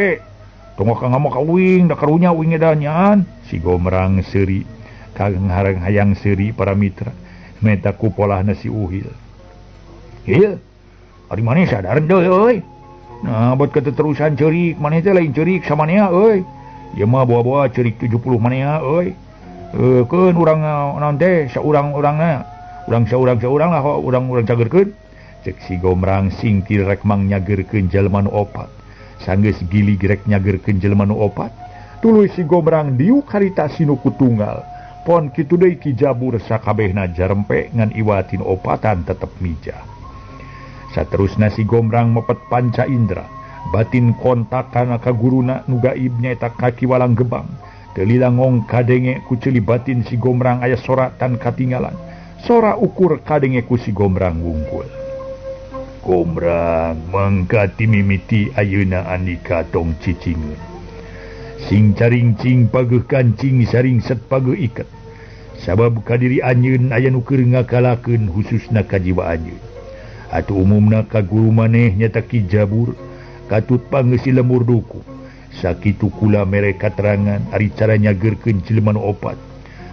Tong ka ngamuk ka uing da karunya uing edanyaan. Si Gomrang seuri kang hareng hayang seuri para mitra meta ku polahna si Uhil. Hil, ari maneh sadar deui euy. Nah, buat keterusan ceurik maneh teh lain ceurik samanea euy. Ieu mah bawa-bawa ceurik 70 manea euy. Keun urang naon teh saurang-urangna urang saurang-saurang lah urang-urang cagerkeun cek si Gomrang singkir rek mang nyagerkeun jelema nu opat sanggeus gili rek nyagerkeun jelema nu opat tuluy si Gomrang diuk harita sinuku tunggal pon kitu deui Ki Jabur sakabehna jarempe ngan iwatin opatan tetep mijah saterusna si Gomrang mepet panca indra batin kontak kana ka guruna nu gaib nyaeta ka Ki Walang Gebang. Teu ngong kadenge ku ceuli batin si Gomrang aya sora tan katinggalan. Sora ukur kadenge ku si Gomrang wungkul. Gomrang mangka timimiti ayeuna andika tong cicingeun. Sing caringcing pageuh kancing saringset pageuh iket. Sabab kadiri anjeun aya nu keur ngakalakeun hususna ka jiwa anjeun. Atuh umumna ka guru maneh nyata Ki Jabur katut pangeusi lemur duku. Sakitu kula mere katerangan ari cara nyagerkeun jelema nu opat.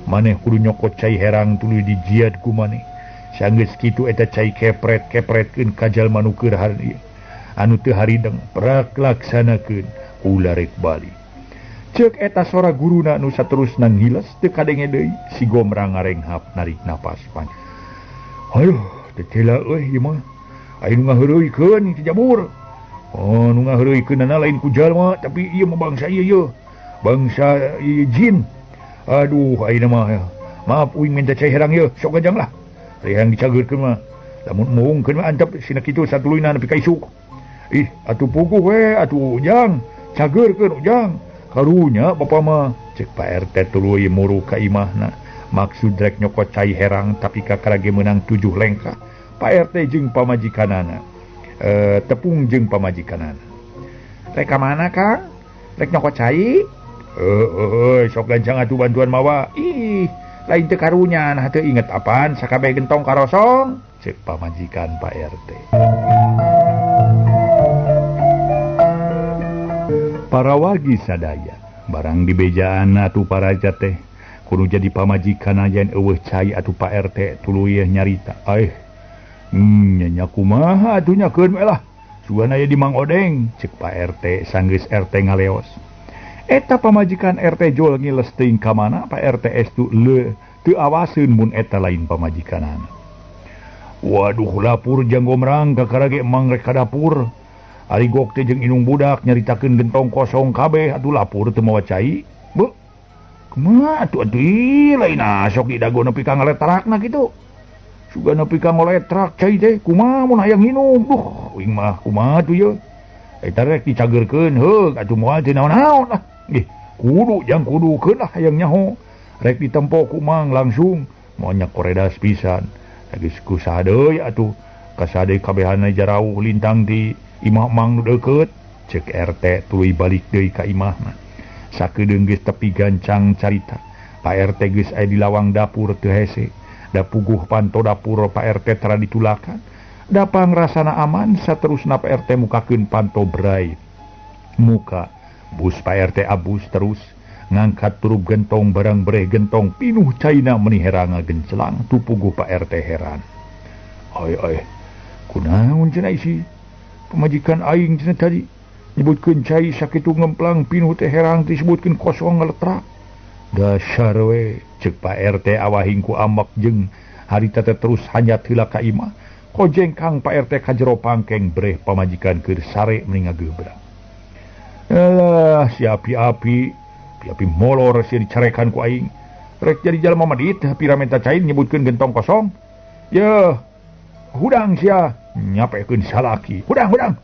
Maneh kudu nyokot cai herang tuluy dijiad ku maneh. Sanggeus kitu eta cai kepret-kepretkeun ka jalma nu keur hari anu teu harideng prak laksanakeun kula rek balik. Ceuk eta sora guruna nu saterusna ngiles teu kadenge deui si Gomrang ngarenghap narik napas panjang. Aduh, teu tela euy ieu mah. Aya nu ngaheureuykeun Ki Jabur. Oh, nu ngaheureuykeunana lain ku jalma tapi ieu mah bangsa ieu ye. Bangsa ieu jin. Aduh, ayeuna mah maaf uing minta cai herang ieu, sok gajang lah. Rehang dicageurkeun mah. Lamun muungkeun mah antep sina kitu satuluyna nepi ka isuk. Ih, atuh puguh we atuh ujang, cageurkeun ujang. Karunya bapa mah cek Pak RT tuluy muru ka imahna. Maksud rek nyokot cai herang tapi kakarage meunang 7 lengkah. Pak RT jeung pamajikanana. Tepung jeung pamajikanana. Rek ka mana Kang? Rek nyokot cai? Sok gancang atuh bantuan mawa. Ih, lain teu karunya nah teu inget apaan sakabeh gentong karosong. Cek pamajikan Pak RT. Para wargi sadaya, barang dibejaan atuh paraja teh kudu jadi pamajikan aja eueuh cai atuh Pak RT tuluy nyarita. Aih, nya kumaha atuh nya keun we lah. Sugan aya di Mang Odeng, cek Pak RT sanggeus RT ngaleos. Eta pamajikan RT jol ngiles teuing ka mana Pak RT estu le teu awaseun mun eta lain pamajikanana. Waduh lapur jang Gomrang kakarage emang rek ka dapur. Ari gok teh jeung indung budak nyaritakeun gentong kosong kabeh atuh lapur teu mawa cai. Beuh. Kumaha atuh atuh lain sok didago nepi ka ngaletrakna kitu. Suga nepi ka ngoletrak cai teh kumaha mun hayang nginum. Duh, uing mah kumaha tuh ye. Eta rek dicageurkeun heug atuh moal teu naon-naon lah. Ih, kudu jang kudukeun lah hayang nyaho. Rek ditempo ku Mang langsung moal nya koredas pisan. Geus ku saha deui atuh kasade kabehana jarauh lintang di imah Mang nu deukeut. Cek RT tuluy balik deui ka imahna. Sakedeung geus tepi gancang carita. Pak RT geus aya di lawang dapur teu hese. Da puguh panto dapur Pak RT tara ditulakan. Da pangrasana aman saterusna Pak RT mukakeun panto brai. Muka bus Pak RT abus terus ngangkat turub gentong barang breh gentong pinuh caina meni heranga gencelang tu puguh Pak RT heran. Ai ai kunaon cenah isi pamajikan aing cenah tadi nyebutkeun cai sakitu ngemplang pinuh teh herang disebutkeun kosong ngaletrak. Dasar we ceuk Pak RT awahing ku ambek jeung harita teh terus hanyat heula ka imah. Kojengkang Pak RT ka jero pangkeng breh pamajikan keur sare meni ngageubrak. Alah si api-api, api-api molor sia dicarekan ku aing. Rek jadi jalma medit pira menta cai nyebutkeun gentong kosong. Yeuh, hudang sia nyapekeun salaki. Hudang hudang.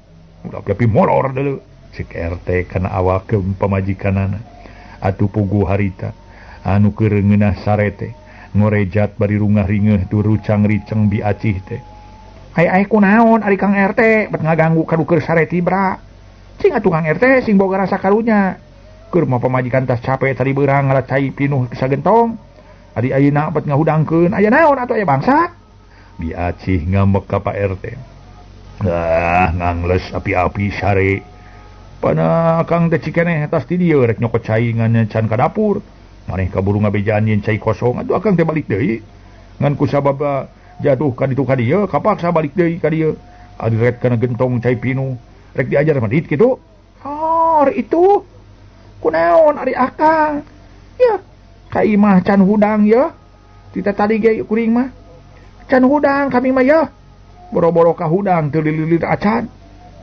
Udah api-api molor deuleu. Cek RT kana awak pamajikanana. Atuh puguh harita anu keur ngeunah sare teh ngorejat bari rungah ringeuh tu rucang riceng bi acih teh. Ai ai kunaon ari Kang RT bet ngaganggu ka keur sare tibra. Cing atuh Kang RT sing boga rasa karunya. Keur mah pamajikan tas capek tadi beurang ngala cai pinuh sagentong. Ari ayeuna bet ngahudangkeun aya naon atuh aya bangsa. Bi acih ngambek ka Pak RT. Ah ngangles api-api sare. Pana Kang teh cikeneh tas ti dieu rek nyokot cai ngan can ka dapur. Maneh kaburu ngabejaan yen cai kosong atuh akang teh balik deui. Ngan ku sabab jatuh ka ditu ka dieu kapaksa balik deui ka dieu. Adi rek kana gentong cai pinuh rek diajar medit kitu. Oh, itu kunaon ari akang. Ya, ka imah can hudang ya. Tita tadi ge kuring mah. Can hudang kami mah ya. Boro-boro ka hudang teu lililir acan.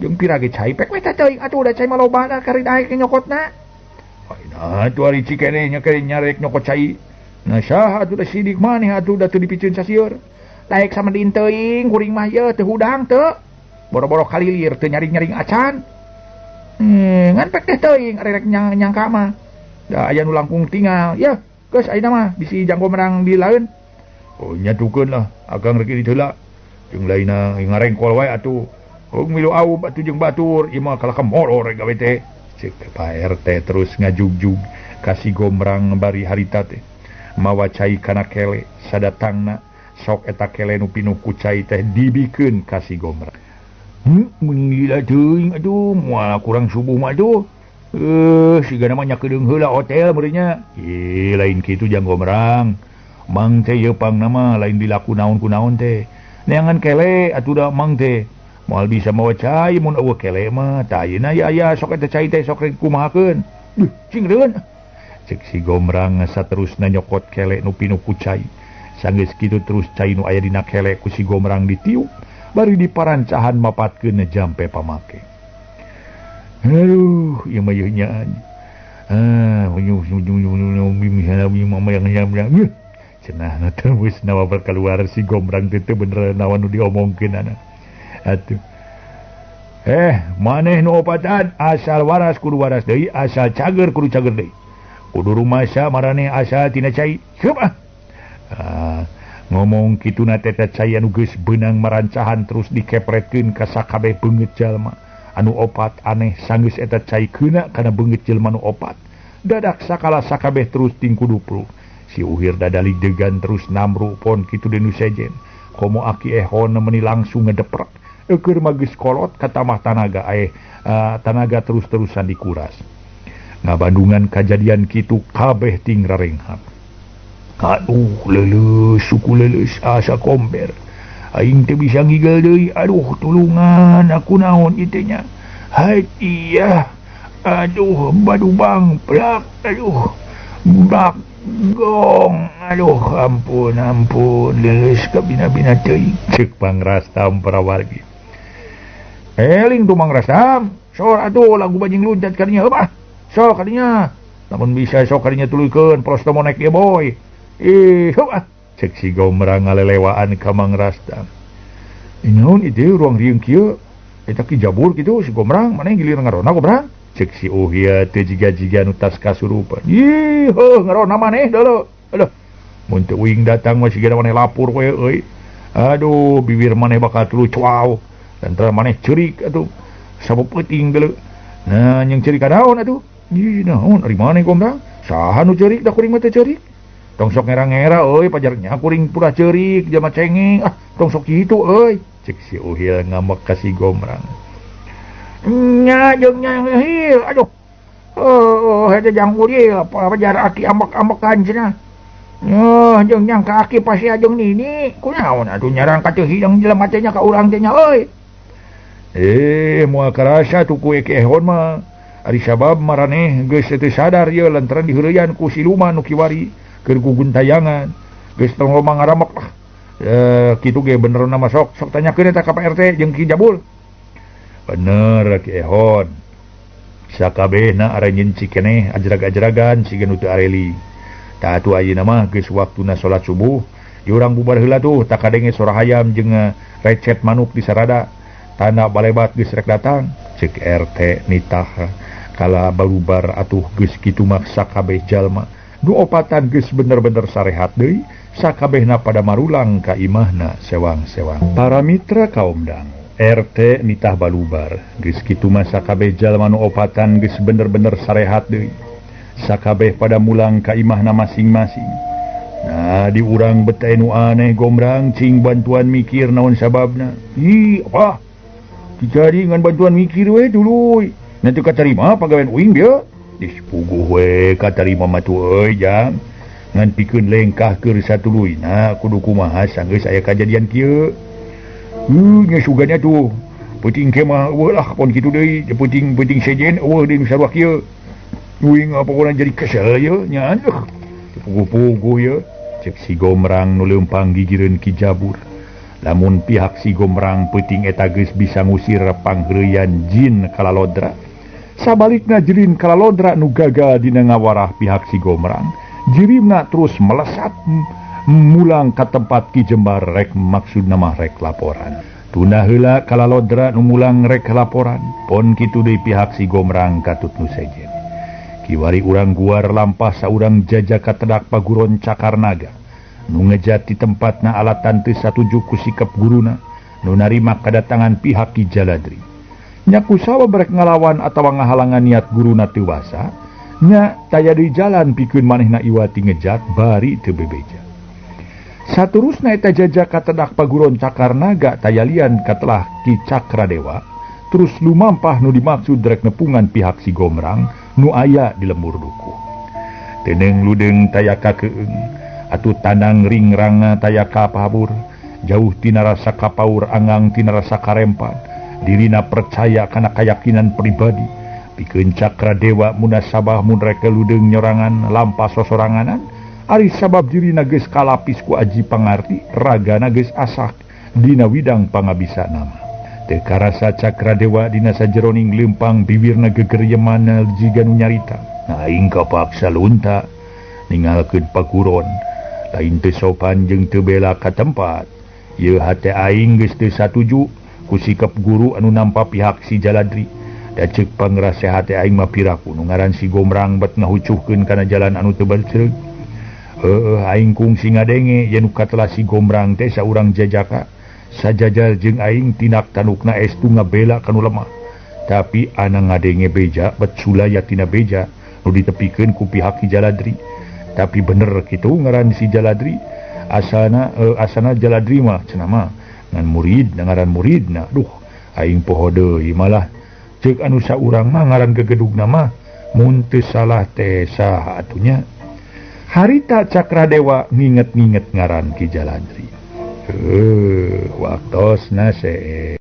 Jeung pira ge cai pek we teh teuing atuh da cai mah loba da kari daek nyokotna. Aina atuh ari cikene nya kere nyarek nyokot cai. Nah saha atuh da sidik maneh atuh da teu dipiceun sasieur. Daek sama din teuing kuring mah ye teu hudang teu. Boro-boro kalilir teu nyaring-nyaring acan. Ngan pek teh teuing ari rek nyangka mah. Da aya nu langkung tinggal. Yeuh, geus ayeuna mah bisi janggo menang di lain. Oh nyatukeun lah akang rek di heula. Jeung lainna ngarengkol wae atuh. Oh milu aub atuh jeung batur ieu mah kalah ka molor gawe teh. Cek Pak RT terus ngajugjug ka si Gombrang bari harita teh. Mawa cai kana kele sadatangna sok eta kele nu pinuh ku cai teh dibikeun ka si Gombrang. Gila teuing atuh moal kurang subuh mah atuh. Sigana mah nyakedeung heula hotel meureunnya. Ih lain kitu jang Gombrang. Mang teh ieu pangna mah lain dilaku naon ku naon teh. Neangan kele atuh da mang teh. Moal bisa mawa cai mun eueuh kele mah. Tah ayeuna ya aya sok eta cai teh sok rek kumahakeun. Duh, cing reun. Cek si Gombrang saterusna nyokot kele nu pinuh ku cai. Sanggeus kitu terus cai nu aya dina kele ku si Gombrang ditiup bari diparancahan mapatkeun jampe pamake. Aduh, ieu mah ieu nyaan. Ah, cenah terus nawa keluar si Gombrang teh teu bener naon nu diomongkeun atuh. Maneh nu opatan asal waras kudu waras deui, asal cager kudu cager deui. Kudu rumasa maraneh asal tina cai. Siap ah. Ngomong kituna teh cai anu geus beunang marancahan terus dikepretkeun ka sakabeh beungeut jalma. Anu opat aneh sanggeus eta cai keuna kana beungeut jelma nu opat. Dadak sakala sakabeh terus tingkudupruk. Si Uhir dadalig degan terus namru pon kitu deui nu sejen. Komo aki ehon meni langsung ngedeprek. Eukeur mah geus kolot katamah tanaga tanaga terus-terusan dikuras. Ngabandungan kajadian kitu kabeh ting rarenghap. Aduh leuleus suku leuleus asa komber. Aing teu bisa ngigel deui. Aduh tulungan aku naon ieu teh nya. Hai iya. Aduh badu bang plak aduh. Bak gong aduh ampun ampun leuleus kabina-bina teuing. Ceuk Pangrastam parawargi. Eling tuh Mang Rastam. Sor atuh lagu bajing loncat kadinya heuh. Sok kadinya. Lamun bisa sok kadinya tuluykeun polos monek ieu boy. Ih, heuh ah. Cek si Gomrang ngalelewaan ka Mang Rastam. Naon ieu ruang riung kieu? Eta Ki Jabur kitu si Gomrang, maneh gilir ngarona Gomrang? Cek si Uhya teh jiga-jiga nu tas kasurupan. Ih, heuh ngarona maneh deuleu. Aduh, mun teu uing datang mah sigana maneh lapor we euy. Aduh, bibir maneh bakal tuluy cuau. Lantaran maneh ceurik atuh. Sabab peuting deuleu. Nah, yang ceurik kanaon atuh? Ih, naon ari maneh Gomrang? Saha nu ceurik da kuring mah teu ceurik? Tong sok ngera-ngera euy pajarnya kuring pura ceurik jelema cengeng. Ah, tong sok kitu euy. Cek si Uhil ngambek ka si Gomrang. Nya jeung nya Uhil, aduh. Oh, eta jang Uhil pajar aki ambek-ambekan cenah. Nyah jeung nyang ka aki pasti ajeng nini. Kunaon atuh nyarang ka teu hidang jelema teh nya ka urang teh nya euy. Moal karasa tuh ku Ehon mah. Ari sabab maraneh geus teu sadar ieu lantaran diheureyan ku siluman nu kiwari keur guguntayangan. Geus tong loba ngaramek lah. Kitu ge bener na mah sok sok tanyakeun eta ka Pak RT jeung Ki Jabul. Bener Ki Ehon. Sakabehna aranjeun cikeneh ajrag-ajragan siga nu teu areli. Tah atuh ayeuna mah geus waktuna salat subuh. Di urang bubar heula tuh tak kadenge sora hayam jeung recet manuk di sarada. Tanda balebat geus rek datang. Cek RT nitah kala barubar atuh geus kitu mah sakabeh jalma. Nu opatan geus bener-bener sarehat deui. Sakabehna pada marulang ka imahna sewang-sewang. Para mitra kaum dangu, RT nitah balubar geus kitu mah sakabeh jalma nu opatan geus bener-bener sarehat deui. Sakabeh pada mulang ka imahna masing-masing. Nah, di urang bete nu aneh Gomrang cing bantuan mikir naon sababna. Ih, apa? Dicari ngan bantuan mikir we tuluy. Nanti katarima pagawean uing dia. Dispuguh we katarima mah tuh euy jang. Ngan pikeun lengkah keur satuluyna kudu kumaha sanggeus aya kajadian kieu. Nya sugana tuh. Peuting ke mah eueuh lah pon kitu deui, peuting-peuting sejen eueuh deui nu sarua kieu. Uing apa urang jadi kesel ieu nya aduh. Puguh-puguh ieu. Cek si Gomrang nu leumpang gigireun Ki Jabur. Lamun pihak si Gomrang peuting eta geus bisa ngusir pangheureuyan jin Kalalodra. Sabalikna jin Kalalodra nu gagal dina ngawarah pihak si Gomrang. Jirimna terus melesat mulang ka tempat Ki Jembar rek maksudna mah rek laporan. Tunda heula Kalalodra nu mulang rek laporan. Pon kitu deui pihak si Gomrang katut nu sejen. Kiwari urang guar lampah saurang jajaka tedak paguron cakar naga. Nu ngejat di tempatna alatan teu satuju ku sikap guruna nu narima kadatangan pihak Ki Jaladri. Nya kusawa brek ngalawan atawa ngahalangan niat guruna teu wasa, nya taya di jalan pikeun manehna iwati ngejat bari teu bebeja. Saturusna eta jajaka tedak paguron cakar naga taya lian katelah Ki Cakradewa, terus lumampah nu dimaksud rek nepungan pihak si Gomrang nu aya di lembur duku. Teneng ludeng taya kakeung, atuh tanang ringranga taya kapabur, jauh tina rasa kapaur angang tina rasa karempan, dirina percaya kana kayakinan pribadi. Pikeun Cakradewa munasabah mun rek ludeng nyorangan lampah sosoranganan, ari sabab dirina geus kalapis ku aji pangarti, ragana geus asak dina widang pangabisa nama. Teu karasa Cakradewa dina sajeroning leumpang bibirna gegeryeman jiga nu nyarita. Aing kapaksa lunta ninggalkeun paguron, lain teu sopan jeung teu bela ka tempat. Ieu hate aing geus teu satuju ku sikap guru anu nampa pihak si Jaladri. Da ceuk pangrasa hate aing mah piraku nu ngaran si Gomrang bet ngahucuhkeun kana jalan anu teu berceug. Heueuh aing kungsi ngadenge yen nu katelah si Gomrang teh saurang jajaka sajajar jeung aing tindak tandukna estu ngabela kanu lemah. Tapi ana ngadenge beja bet sulaya tina beja nu ditepikeun ku pihak Ki Jaladri. Tapi bener kitu ngaran si Jaladri asana asana Jaladri mah cenah mah ngan murid ngaran muridna. Duh aing poho deui malah ceuk anu saurang mah ngaran gegedugna mah mun teu salah teh saha atunya. Harita Cakradewa nginget-nginget ngaran Ki Jaladri. Waktosna se.